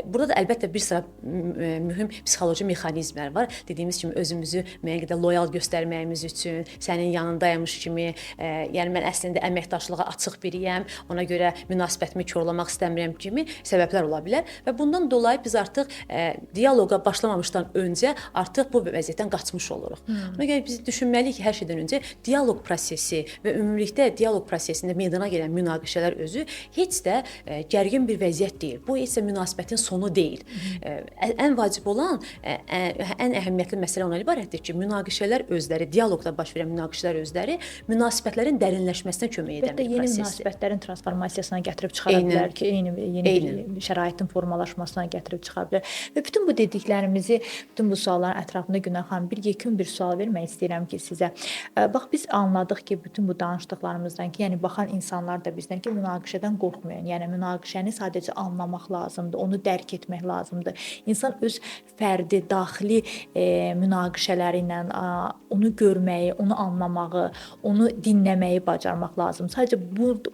Burada da əlbəttə bir sıra mühüm psixoloji mexanizmlər var. Dediyimiz kimi özümüzü müəyyən qədər loyal göstərməyimiz üçün, sənin yanındaymış kimi, yəni mən əslində əməkdaşlığa açıq biriyəm, ona görə münasibətimi korlamaq istəmirəm kimi səbəblər ola bilər və bundan dolayı biz artıq dialoqa başlamamışdan öncə artıq bu vəziyyətdən qaçmış oluruq. Ona görə biz düşünməliyik ki, hər şeydən öncə dialoq prosesi və ümumilikdə dialoq prosesində meydana gələn münaqişələr özü heç də gərgin bir vəziyyət deyil. Bu heç də münasibətin sonu deyil. Ən vacib olan, ən əhəmiyyətli məsələ ondan ibarətdir ki, münaqişələr özləri, dialoqda baş verən münaqişələr özləri münasibətlərin dərinləşməsinə kömək edən bir yeni prosesdir. Münasibətlərin transformasiyasına gətirib çıxara bilər ki, eyni yeni bir şəraitin formalaşmasına gətirib çıxara bilər. Və bütün bu dediklərimizi, bütün bu sualların ətrafında Günay xanım bir yekun bir sual vermək istəyirəm ki, sizə. Bax biz anladıq ki, bütün bu danışdıqlarımızdan ki, yəni baxan insanlar da bizdən ki, münaqişədən qorxmayın. Yəni münaqişəni sadəcə anlamaq lazımdır, onu dərk etmək lazımdır. İnsan öz fərdi, daxili münaqişələri ilə onu görməyi, onu anlamağı, onu dinləməyi bacarmaq lazımdır. Sadəcə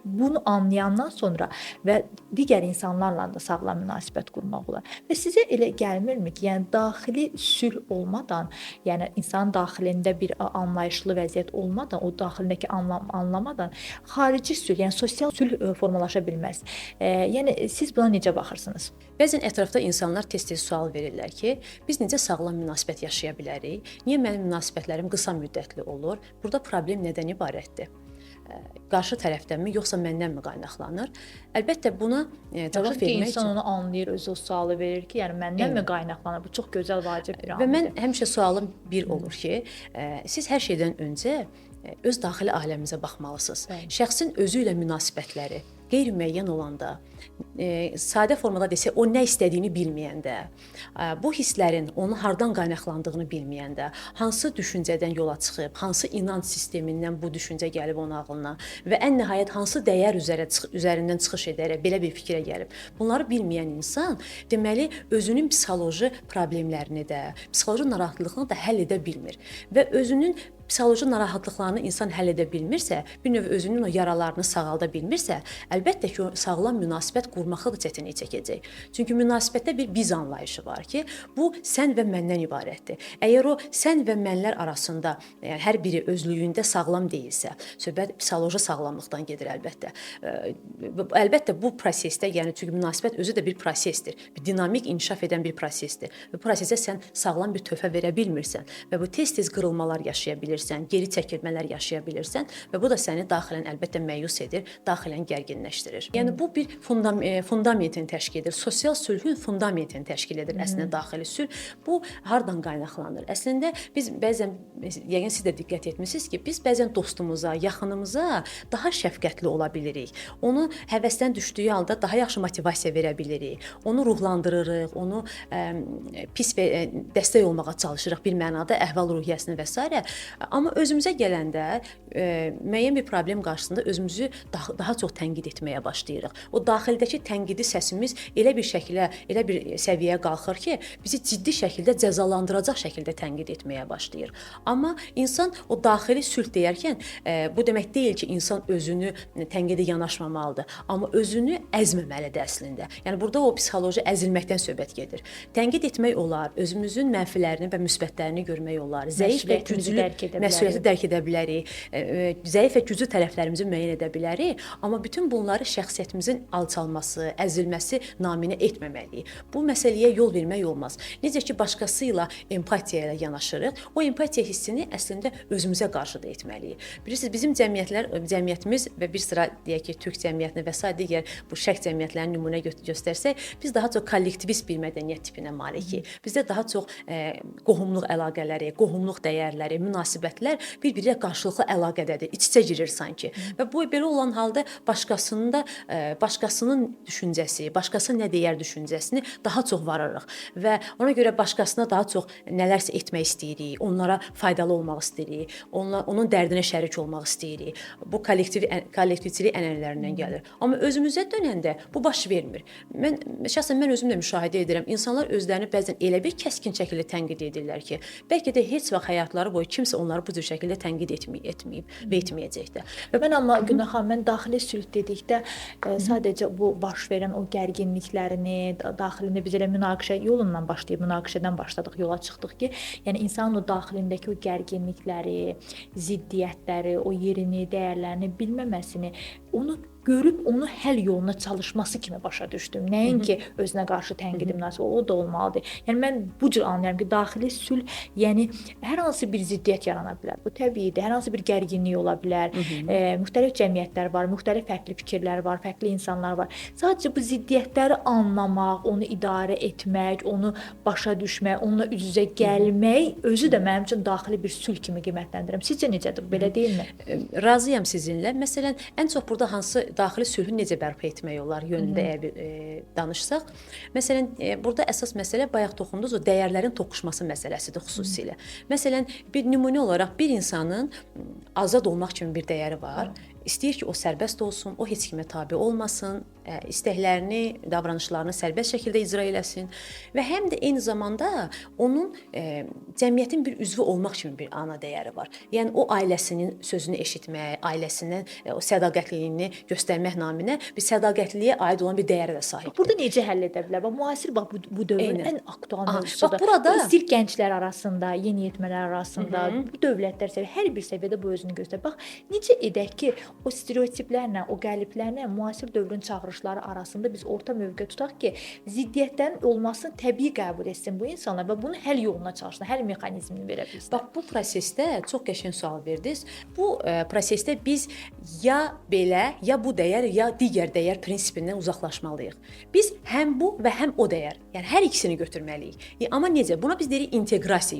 bunu anlayandan sonra və digər insanlarla da sağlam münasibət qurmaq olar. Və sizə elə gəlmirmi ki, yəni daxili sülh olmadan, yəni insanın daxilində bir anlayışlı vəziyyət olmadan, o daxilindəki anlamadan xarici sülh, yəni sosial sülh formalaşa bilməz. Yəni siz buna necə baxırsınız? Bəzən ətrafda insanlar tez-tez sual verirlər ki, biz necə sağlam münasibət yaşaya bilərik? Niyə mənim münasibətlərim qısa müddətli olur? Burada problem nədən ibarətdir? Qarşı tərəfdənmi, yoxsa məndənmi qaynaqlanır? Əlbəttə buna cavab vermək insan üçün onu anlayır, özü o sualı verir ki, yəni məndənmi qaynaqlanır? Bu çox gözəl, vacib bir amildir. Və mən həmişə sualım bir olur ki, siz hər şeydən öncə öz daxili aləminizə baxmalısınız. Bəli. Şəxsin özü ilə münasibətləri qeyri-müəyyən olanda, sadə formada desək, o nə istədiyini bilməyəndə, bu hisslərin onun hardan qaynaqlandığını bilməyəndə, hansı düşüncədən yola çıxıb, hansı inanc sistemindən bu düşüncə gəlib onun ağlına və ən nəhayət hansı dəyər üzərindən çıxış edərək belə bir fikrə gəlib. Bunları bilməyən insan, deməli, özünün psixoloji problemlərini də, psixoloji narahatlığını da həll edə bilmir və özünün psixoloji narahatlıqlarını insan həll edə bilmirsə, bir növ özünün o yaralarını sağalda bilmirsə, əlbəttə ki, o sağlam münasibət qurmaqda da çətinlik çəkəcək. Çünki münasibətdə bir biz anlayışı var ki, bu sən və məndən ibarətdir. Əgər o sən və mənlər arasında, yəni hər biri özlüyündə sağlam deyilsə, söhbət psixoloji sağlamlıqdan gedir əlbəttə. Əlbəttə bu prosesdə, yəni çünki münasibət özü də bir prosesdir, bir dinamik inkişaf edən bir prosesdir. Və bu prosesə sən sağlam bir töhfə verə bilmirsən və bu tez-tez qırılmalar yaşaya bilirsən, geri çəkilmələr yaşaya bilirsən və bu da səni daxilən əlbəttə məyus edir, daxilən gərginləşdirir. Yəni bu bir fundamentini təşkil edir. Sosial sülhün fundamentini təşkil edir əslində daxili sülh. Bu hardan qaynaqlanır? Əslində biz bəzən, yəqin siz də diqqət etmisiniz ki, biz bəzən dostumuza, yaxınımıza daha şəfqətli ola bilirik. Onu həvəsdən düşdüyü halda daha yaxşı motivasiya verə bilirik. Onu ruhlandırırıq, onu pis və dəstək olmağa çalışırıq bir mənada əhval-ruhiyyəsini və s. Amma özümüzə gələndə müəyyən bir problem qarşısında özümüzü daha çox tənqid etməyə başlayırıq. O daxildəki tənqidi səsimiz elə bir şəklə, elə bir səviyyəyə qalxır ki, bizi ciddi şəkildə cəzalandıracaq şəkildə tənqid etməyə başlayır. Amma insan o daxili sülh deyərkən bu demək deyil ki, insan özünü tənqidə yanaşmamalıdır, amma özünü əzməməlidir əslində. Yəni burada o psixoloji əzilməkdən söhbət gedir. Tənqid etmək olar, özümüzün mənfilərini və müsbətlərini görmək olar, zəif və güclü məsuliyyəti dərk edə bilərik, zəif və güclü tərəflərimizi müəyyən edə bilərik, amma bütün bunları şəxsiyyətimizin alçalması, əzilməsi naminə etməməliyik. Bu məsələyə yol vermək olmaz. Necə ki başqası ilə empatiya ilə yanaşırıq, o empatiya hissini əslində özümüzə qarşı da etməliyik. Bilirsiniz, bizim cəmiyyətimiz və bir sıra deyək ki, türk cəmiyyətini və sair digər bu şərq cəmiyyətlərinin nümunə göstərsək, biz daha çox kollektivist bir mədəniyyət tipinə malikik. Bizdə daha çox qohumluq əlaqələri, qohumluq dəyərləri, münasibətlər bir-biri ilə qarşılıqlı əlaqədədir, iç-içə girir sanki. Və bu belə olan halda başqasının düşüncəsi, başqası nə deyər düşüncəsini daha çox varırıq və ona görə başqasına daha çox nələrsə etmək istəyirik, onlara faydalı olmaq istəyirik, onun dərdinə şərik olmaq istəyirik. Bu kollektivçilik ənənələrindən gəlir. Amma özümüzə dönəndə bu baş vermir. Mən şəxsən mən özüm də müşahidə edirəm. İnsanlar özlərini bəzən elə bir kəskin şəkildə tənqid edirlər ki, bəlkə də heç vaxt həyatları boyu kimsə onları bu cür şəkildə tənqid etməyib və etməyəcək də. Və mən amma Günay xanım, mən daxili sülh dedikdə sadəcə bu baş verən o gərginliklərini, daxilində biz elə münaqişə yolundan başlayıb, münaqişədən başladıq, yola çıxdıq ki, yəni insanın o daxilindəki o gərginlikləri, ziddiyyətləri, o yerini, dəyərlərini bilməməsini, onu görüb onu həll yoluna çalışması kimi başa düşdüm. Nəinki özünə qarşı tənqidi münasibət, o da olmalıdır. Yəni mən bu cür anlayıram ki, daxili sülh, yəni hər hansı bir ziddiyyət yarana bilər. Bu təbiidir. Hər hansı bir gərginlik ola bilər. Müxtəlif cəmiyyətlər var, müxtəlif fərqli fikirlər var, fərqli insanlar var. Sadəcə bu ziddiyyətləri anlamaq, onu idarə etmək, onu başa düşmək, onunla üz-üzə gəlmək özü də mənim üçün daxili bir sülh kimi qiymətləndirirəm. Sizcə necədir? Belə deyilmi? Razıyam sizinlə. Məsələn, ən çox burada hansı daxili sülhü necə bərpa etmək olar yönündə əgər bir danışsaq, məsələn, burada əsas məsələ bayaq toxundunuz o dəyərlərin toqquşması məsələsidir xüsusilə. Məsələn, bir nümunə olaraq bir insanın azad olmaq kimi bir dəyəri var. İstəyir ki, o sərbəst olsun, o heç kimə tabe olmasın, istəklərini, davranışlarını sərbəst şəkildə icra eləsin və həm də eyni zamanda onun cəmiyyətin bir üzvü olmaq kimi bir ana dəyəri var. Yəni o ailəsinin sözünü eşitmək, ailəsinin o sədaqətliliyini göstərmək naminə bir sədaqətliliyə aid olan bir dəyərə də sahibdir. Burada necə həll edə bilər? Bax, müasir bax bu dövrün ən aktual mövzusudur. Bax burada İstəyir gənclər arasında, yeniyetmələr arasında, bu dövlətlər səviyyədə, hər bir səviyyədə bu özünü göstərir. Bax, necə edək ki, o stereotiplərlə, o qəliblərlə müasir dövrün çağırışları arasında biz orta mövqe tutaq ki, ziddiyyətlərin olmasını təbii qəbul etsin bu insanlar və bunu həll yoluna çalışsın, həll mexanizmini verə bilsin. Bax, bu prosesdə çox qəşəng sual verdiniz. Bu prosesdə biz ya belə, ya bu dəyər, ya digər dəyər prinsipindən uzaqlaşmalıyıq. Biz həm bu və həm o dəyər, yəni hər ikisini götürməliyik. Amma necə? Buna biz deyirik inteqrasiya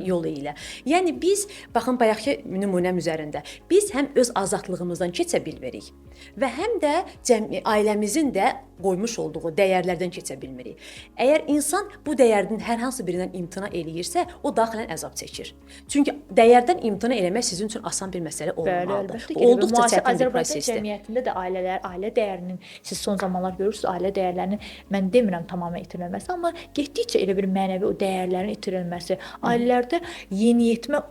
yolu ilə. Yəni biz, baxın bayaqki nümunəm üzərində, biz həm öz azadlığımızdan keçə bilmirik və həm də ailəmizin də qoymuş olduğu dəyərlərdən keçə bilmirik. Əgər insan bu dəyərdən hər hansı birindən imtina eləyirsə, o daxilən əzab çəkir. Çünki dəyərdən imtina eləmək sizin üçün asan bir məsələ olmalıdır. Bu olduqca çətin bir prosesdir. Cəmiyyətində də ailələr, ailə dəyərinin, siz son zamanlar görürsünüz, ailə dəyərlərinin, mən demirəm tamamilə itirilməsi, amma getdikcə elə bir mənəvi o dəyərlərin itirilməsi, ailələrdə yeniyetmə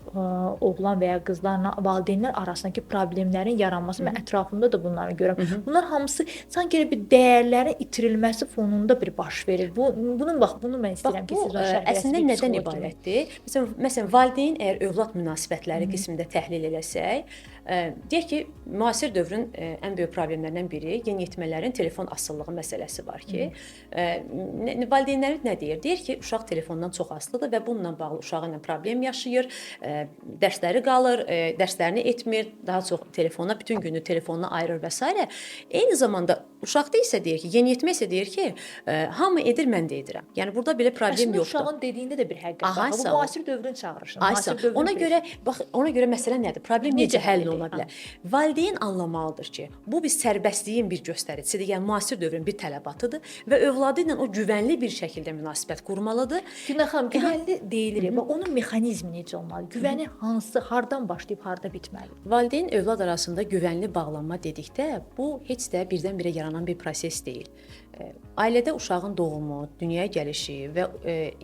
oğlan və ya qızlarla valideynlər arasındakı problemlərin yaranması, mən ətrafımda da bunları görürəm. Bunlar hamısı sanki elə bir dəyərlərin itirilməsi fonunda bir baş verir. Bunun bax, bunu mən istəyirəm ki, siz o şərh əslində nədən ibarətdir? Məsələn, valideyn əgər övlad münasibətləri qismində təhlil eləsək, deyək ki, müasir dövrün ən böyük problemlərindən biri yeniyetmələrin telefon asılılığı məsələsi var ki, valideynlərimiz nə deyir? Deyir ki, uşaq telefondan çox asılıdır və bununla bağlı uşağı ilə problem yaşayır, dərsləri qalır, dərslərini etmir, daha çox telefona, bütün günü telefonuna ayırır və s. Eyni zamanda uşaqda isə deyir ki, yeniyetmə isə deyir ki, hamı edir, mən də edirəm. Yəni burada belə problem əslində, yoxdur. Uşağın dediyində də bir həqiqət var. Bu müasir dövrün çağırışı. Ona görə bax, ona görə məsələ nədir? Problem necə həll oluna bilər? Valideyn anlamalıdır ki, bu bir sərbəstliyin bir göstəricisidir. Yəni müasir dövrün bir tələbatıdır və övladı ilə o güvənli bir şəkildə münasibət qurmalıdır. Günay xanım, güvənli deyilir. Bax, onun mexanizmi necə olmalı? Güvəni hansı, hardan başlayıb harda bitməlidir? Valideyn övlad arasında güvənli bağlanma dedikdə, bu heç də birdən-birə yaranan bir proses deyil. Ailədə uşağın doğumu, dünyaya gəlişi və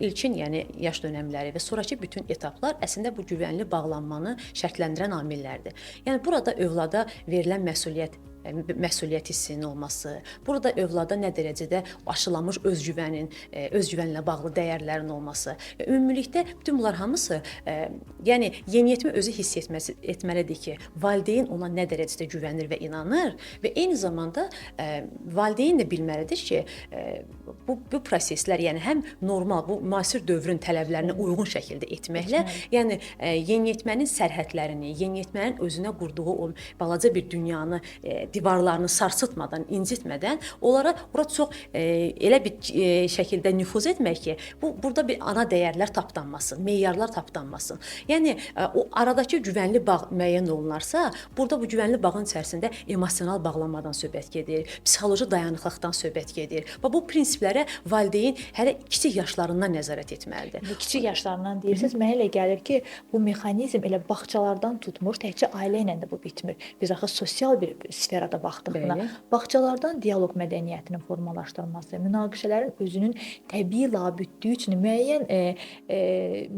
ilkin, yəni yaş dönəmləri və sonrakı bütün etaplar əslində bu güvənli bağlanmanı şərtləndirən amillərdir. Yəni burada övlada verilən məsuliyyət hissinin olması, burada övlada nə dərəcədə aşılanmış özgüvənin, özgüvənlə bağlı dəyərlərin olması. Ümumilikdə bütün bunlar hamısı, yəni yeniyetmə özü hiss etməlidir ki, valideyn ona nə dərəcədə güvənir və inanır və eyni zamanda valideyn də bilməlidir ki, bu proseslər, yəni həm normal, bu müasir dövrün tələblərinə uyğun şəkildə etməklə, yəni yeniyetmənin sərhədlərini, yeniyetmənin özünə qurduğu o balaca bir dünyanı divarlarını sarsıtmadan, incitmədən onlara ora çox elə bir şəkildə nüfuz etmək ki, bu burada bir ana dəyərlər tapdanmasın, meyarlar tapdanmasın. Yəni o aradakı güvənli bağ müəyyən olunarsa, burada bu güvənli bağın içərisində emosional bağlanmadan söhbət gedir, psixoloji dayanıqlıqdan söhbət gedir. Və bu prinsiplərə valideyn hələ kiçik yaşlarından nəzarət etməlidir. İndi kiçik yaşlarından deyirsiniz, mənə elə gəlir ki, bu mexanizm elə bağçalardan tutmuş, təkcə ailə ilə də bu bitmir. Biz axı sosial bir sferada baxdıq buna. Bəli. Bağçalardan dialoq mədəniyyətinin formalaşdırılması, münaqişələrin özünün təbii labüddüyü üçün müəyyən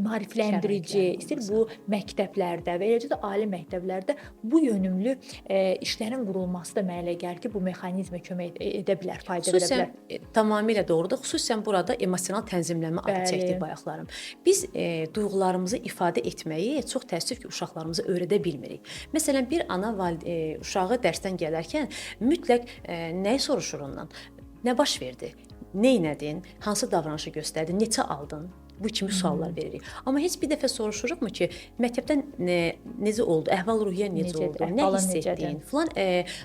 maarifləndirici, istər bu məktəblərdə və eləcə də ali məktəblərdə bu yönümlü işlərin qurulması da mənə elə gəlir ki, bu mexanizmə kömək edə bilər, fayda verə Xüsusən bilər. Tamamilə doğrudur. Xüsusən burada emosional tənzimləmə adı Bəli. çəkdi bayaqlarım. Biz duyğularımızı ifadə etməyi çox təəssüf ki, uşaqlarımıza öyrədə bilmirik. Məsələn, bir ana uşağı dərsdən gələrkən mütləq nəyi soruşur ondan? Nə baş verdi? Neynədin? Hansı davranışı göstərdin? Neçə aldın? Bu kimi suallar veririk. Amma heç bir dəfə soruşuruqmu ki, məktəbdə necə oldu? Əhval-ruhiyyə necə Necədir? oldu? Nə Əhvalın hiss necədir? etdin? Filan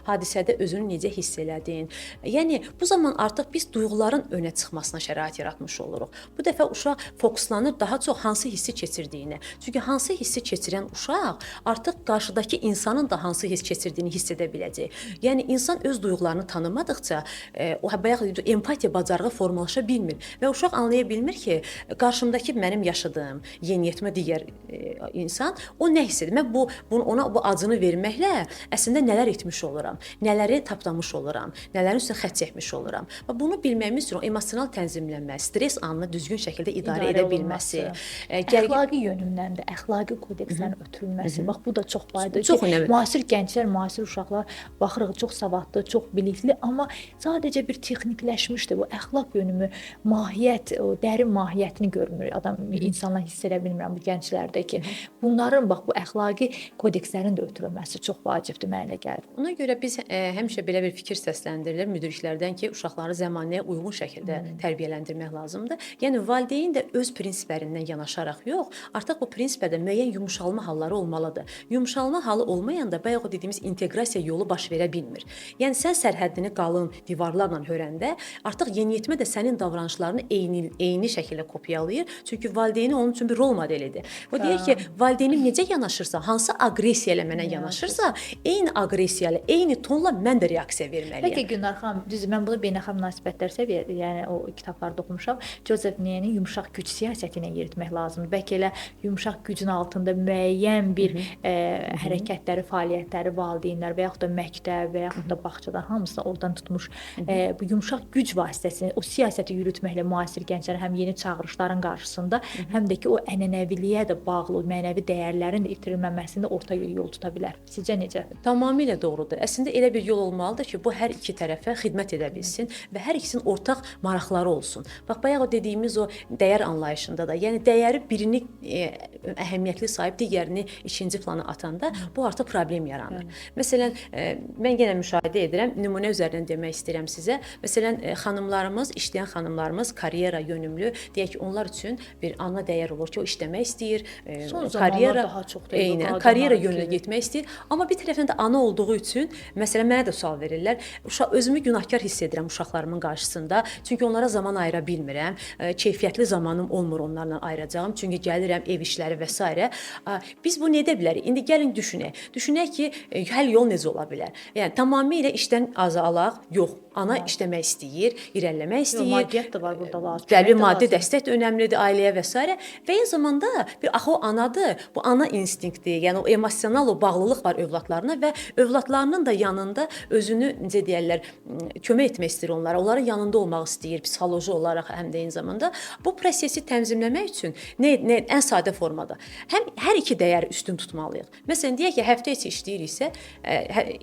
hadisədə özünü necə hiss elədin? Yəni bu zaman artıq biz duyğuların önə çıxmasına şərait yaratmış oluruq. Bu dəfə uşaq fokuslanır daha çox hansı hissi keçirdiyinə. Çünki hansı hissi keçirən uşaq artıq qarşıdakı insanın da hansı hiss keçirdiyini hiss edə biləcək. Yəni insan öz duyğularını tanımadıqca o bayaq dediyim empatiya bacarığı formalaşa bilmir və uşaq anlaya bilmir ki, qarşımdakı mənim yaşadığım yeniyetmə digər insan o nə hiss edir? Mən bunu ona bu acını verməklə əslində nələr etmiş oluram, nələri tapdamış oluram, nələrin üstünə xətt çəkmiş oluram. Və bunu bilməyimiz üçün o emosional tənzimlənmə, stres anını düzgün şəkildə idarə edə bilməsi, əxlaqi yönümdən də əxlaqi kodekslərin ötürülməsi. Bax bu da çox faydalı Çox ki, önəmli. Müasir gənclər, müasir uşaqlar baxırıq çox savadlı, çox bilikli, amma sadəcə bir texnikləşmişdir. Bu əxlaq yönümü, mahiyyət, o dərin mahiyyətini görmür adam, insanlar hiss edə bilmirəm bu gənclərdə ki, bunların bax bu əxlaqi kodekslərin də ötürülməsi çox vacibdir mənə elə gəlir. Ona görə biz həmişə belə bir fikir səsləndirilir müdriklərdən ki, uşaqları zəmanəyə uyğun şəkildə tərbiyələndirmək lazımdır. Yəni valideyn də öz prinsiplərindən yanaşaraq yox, artıq bu prinsiplərdə müəyyən yumşalma halları olmalıdır. Yumşalma halı olmayanda bayaq o dediyimiz inteqrasiya yolu baş verə bilmir. Yəni sən sərhəddini qalın divarlarla hörəndə artıq yeniyetmə də sənin davranışlarını eyni şəkildə kopyalayır. Çünki valideyni onun üçün bir rol modelidir. O deyir ki, valideynim necə yanaşırsa, hansı aqressiya ilə mənə yanaşırsa, eyni aqressiya ilə, eyni tonla mən də reaksiya verməliyəm. Bəlkə Gülnar xanım, düzdür, mən bunu beynəlxalq münasibətlər səviyyə, yəni o kitablarda oxumuşam. Joseph Nye-nin yumşaq güc siyasəti ilə yeritmək lazımdır. Bəlkə elə yumşaq gücün altında müəyyən bir hərəkətləri, fəaliyyətləri valideynlər və yaxud da məktəb və yaxud da bağçadan hamısını oradan tutmuş bu yumşaq güc vasitəsilə o siyasəti yürütməklə müasir gənclər həm yeni çağırışların qarşısında, həm də ki o ənənəviliyə də bağlı o mənəvi dəyərlərin də itirilməməsində orta yol tuta bilər. Sizcə necə? Tamamilə doğrudur. Əslində elə bir yol olmalıdır ki, bu hər iki tərəfə xidmət edə bilsin və hər ikisinin ortaq maraqları olsun. Bax bayaq o dediyimiz o dəyər anlayışında da, yəni dəyəri birini əhəmiyyətli sayıb digərini ikinci plana atanda bu artıq problem yaranır. Məsələn, mən yenə müşahidə edirəm, nümunə üzərindən demək istəyirəm sizə. Məsələn, xanımlarımız, işləyən xanımlarımız karyera yönümlü, deyək ki, onlar üçün bir ana dəyər olur ki, o işləmək istəyir, Son zamanlar daha çoxdur, eynən, karyera yönünə getmək istəyir. Amma bir tərəfdən də ana olduğu üçün, məsələn, mənə də sual verirlər. Uşaq özümü günahkar hiss edirəm uşaqlarımın qarşısında. Çünki onlara zaman ayıra bilmirəm. Keyfiyyətli zamanım olmur onlarla ayıracağım. Çünki gəlirəm ev işləri və s. Biz bunu edə bilərik. İndi gəlin düşünək. Düşünək ki, həll yol necə ola bilər? Yəni tamamilə işdən azalaq, yox. Ana işləmək istəyir, irəliləmək istəyir. Maddiyyat da var burada lazım. Bəli, maddi dəstək də önəmlidir ailəyə və s. Və eyni zamanda bir axı o anadır, bu ana instinkti, yəni o emosional o bağlılıq var övladlarına və övladlarının da yanında özünü necə deyərlər, kömək etmək istəyir onlara, onların yanında olmaq istəyir psixoloji olaraq həm də eyni zamanda. Bu prosesi tənzimləmək üçün nə ən sadə formada həm hər iki dəyəri üstün tutmalıyıq. Məsələn, deyək ki, həftə içi işləyiriksə,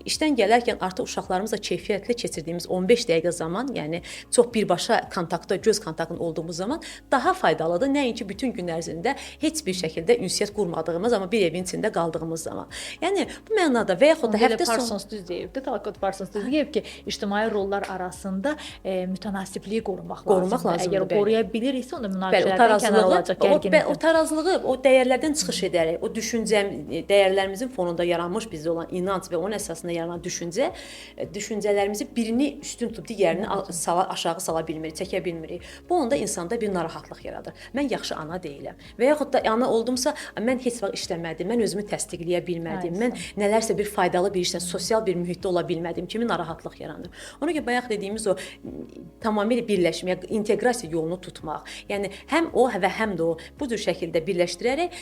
işdən gələrkən artıq uşaqlarımızla keyfiyyətli keçirdiyimiz 15 dəqiqə zaman, yəni çox birbaşa kontaktda, göz kontaktında olduğumuz zaman daha faydalı faydalıdır, nəinki bütün gün ərzində heç bir şəkildə ünsiyyət qurmadığımız, amma bir evin içində qaldığımız zaman. Yəni bu mənada və yaxud da həftə sonu Parsons düz deyibdi. Talcott Parsons düz deyib ki, ictimai rollar arasında mütənasibliyi qorumaq lazımdır. Əgər qoruya biliriksə, onda münaqişələrdən kənar olacaq, gərginlikdən. O tarazlığı, o dəyərlərdən çıxış edərək, o düşüncə, dəyərlərimizin fonunda yaranmış bizdə olan inanc və onun əsasında yaranan düşüncə, düşüncələrimizi birini üstün tutub digərini aşağı sala bilmirik, çəkə bilmirik. Bu onda insanda bir narahatlıq yaradır. Mən yaxşı ana deyiləm. Və yaxud da ana oldumsa, mən heç vaxt işləmədim, mən özümü təsdiqləyə bilmədim, mən nələrsə bir faydalı bir işlə, sosial bir mühitdə ola bilmədim kimi narahatlıq yaranır. Ona görə bayaq dediyimiz o tamamilə birləşməyə, inteqrasiya yolunu tutmaq. Yəni həm o və həm də o bu cür şəkildə birləşdirərək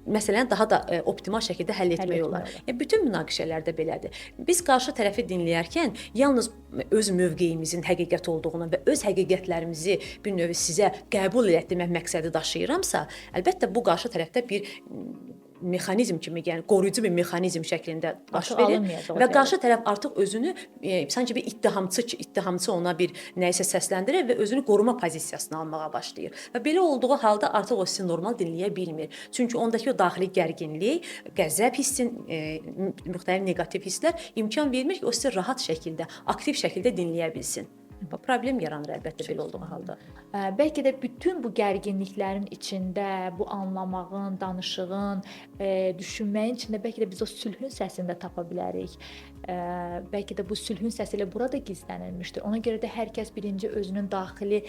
məsələni daha da optimal şəkildə həll etmək olar. Yəni bütün münaqişələrdə belədir. Biz qarşı tərəfi dinləyərkən yalnız öz mövqeyimizin həqiqət olduğunu və öz həqiqətlərimizi bir növ sizə qəbul elətdirmək məqsədi daşıyıramsa, əlbəttə bu qarşı tərəfdə bir mexanizm kimi, yəni qoruyucu bir mexanizm şəklində baş verir və qarşı tərəf artıq özünü sanki bir ittihamçı ona bir nəyisə səsləndirir və özünü qoruma pozisiyasına almağa başlayır. Və belə olduğu halda artıq o sizi normal dinləyə bilmir. Çünki ondakı o daxili gərginlik, qəzəb hissin, müxtəlif neqativ hisslər imkan vermir ki, o sizi rahat şəkildə, aktiv şəkildə dinləyə bilsin. Problem yaranır əlbəttə belə olduğu halda. Bəlkə də bütün bu gərginliklərin içində, bu anlamağın, danışığın, düşünməyin içində bəlkə də biz o sülhün səsini də tapa bilərik. Bəlkə də bu sülhün səsi elə burada gizlənilmişdir. Ona görə də hər kəs birinci özünün daxili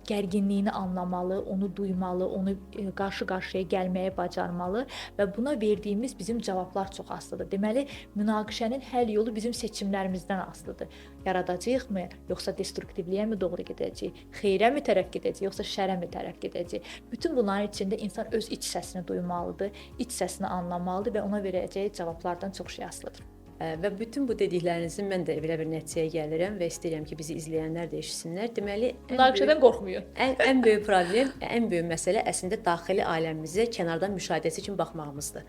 gərginliyini anlamalı, onu duymalı, onu qarşı-qarşıya gəlməyi bacarmalı və buna verdiyimiz bizim cavablar çox asılıdır. Deməli, münaqişənin həll yolu bizim seçimlərimizdən asılıdır. Yaradacağıqmı, yoxsa destruktivliyə mi doğru gedəcəyik? Xeyrə mi tərəf gedəcəyik, yoxsa şərə mi tərəf gedəcəyik? Bütün bunların içində insan öz iç səsini duymalıdır, iç səsini anlamalıdır və ona verəcəyi cavablardan çox şey asılıdır. Və bütün bu dediklərinizin mən də belə bir nəticəyə gəlirəm və istəyirəm ki, bizi izləyənlər də eşitsinlər. Deməli, münaqişədən qorxmayın. Ən böyük problem, ən böyük məsələ əslində daxili aləmimizə kənardan müşahidəçi kimi baxmağımızdır.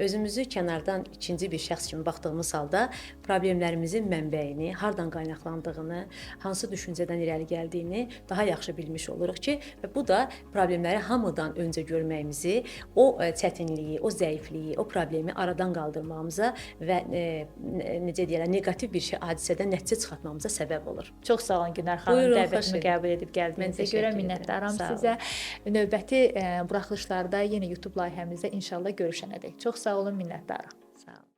Özümüzü kənardan ikinci bir şəxs kimi baxdığımız halda problemlərimizin mənbəyini, hardan qaynaqlandığını, hansı düşüncədən irəli gəldiyini daha yaxşı bilmiş oluruq ki, və bu da problemləri hamıdan öncə görməyimizi, o çətinliyi, o zəifliyi, o problemi aradan qaldırmağımıza və necə deyirlər, neqativ bir şey hadisədən nəticə çıxartmamıza səbəb olur. Çox sağ olun Günər xanım, dəvətimi qəbul edib gəldiyinizə görə minnətdaram sizə. Növbəti buraxılışlarda yenə YouTube layihəmizdə inşallah görüşənədək. Çox sağ olun, minnətdaram.